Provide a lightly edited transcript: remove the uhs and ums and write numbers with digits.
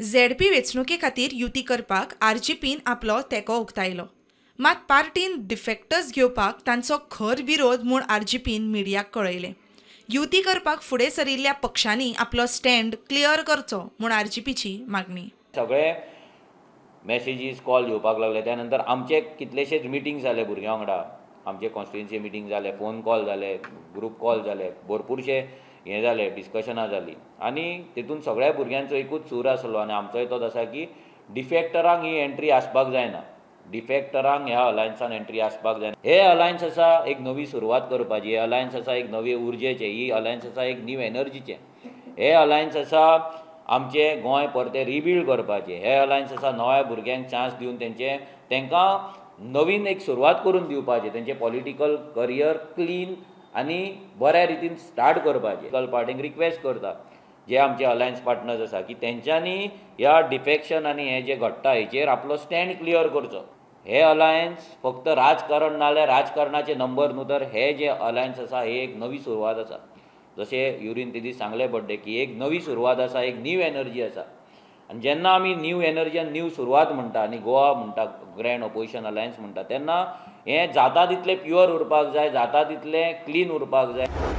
ZP वेंचणुके खातीर युती करपाक आरजीपीन आपलो तेंको उक्तायलो. मात पार्टीन डिफेक्टर्स घेवपाक तांचो खर विरोध म्हूण आरजीपीन मिडियाक कळयलें. युती करपाक फुडें सरिल्ल्या पक्षांनी आपलो स्टँड क्लियर करचो म्हूण आरजीपीची मागणी. सगळे मॅसेजीस कॉल येवपाक लागले. त्यानंतर आमचे कितलेशेच मिटींग जाले भुरग्यां वांगडा, आमचे कॉन्स्टिट्युएन्सी मिटींग जाले, फोन कॉल जाले, ग्रूप कॉल जाले, भरपूरशे हें जालें, डिस्कशनां जालीं आनी तितून सगळ्या भुरग्यांचो एकूच सूर आसलो आनी आमचोय तोच आसा की डिफेक्टरांक ही एंट्री आसपाक जायना, डिफेक्टरांक ह्या अलायन्सान एंट्री आसपाक जायना. हे अलायन्स आसा एक नवी सुरवात करपाची, हे अलायन्स आसा एक नवी उर्जेचें, ही अलायन्स आसा एक न्यू एनर्जीचें, हे अलायन्स आसा आमचें गोंय परतें रिबिल्ड करपाचें, हे अलायन्स आसा नव्या भुरग्यांक चान्स दिवन तेंचे तांकां नवीन एक सुरवात करून दिवपाचें, तेंचें पॉलिटिकल करियर क्लीन आनी बऱ्या रितीन स्टार्ट करपाचें. पॉलिटिकल पार्टींक रिक्वेस्ट करता जे आमचे अलायन्स पार्टनर्स आसा की तेंच्यांनी ह्या डिफेक्शन आनी हें जें घडटा हेचेर आपलो स्टँड क्लियर करचो. हे अलायन्स फक्त राजकारण नाल्यार राजकारणाचे नंबर न्हू, तर हे जे अलायन्स आसा हे एक नवी सुरवात आसा. जशें युरीन ते दीस सांगले बड्डे की एक नवी सुरवात आसा, एक न्यू एनर्जी आसा. आनी जेन्ना आमी न्यू एनर्जी आनी न्यू सुरवात म्हणटा आनी गोवा म्हणटा, ग्रँड ऑपोजिशन अलायन्स म्हणटा, तेन्ना हें जाता तितलें प्युअर उरपाक जाय, जाता तितलें क्लीन उरपाक जाय.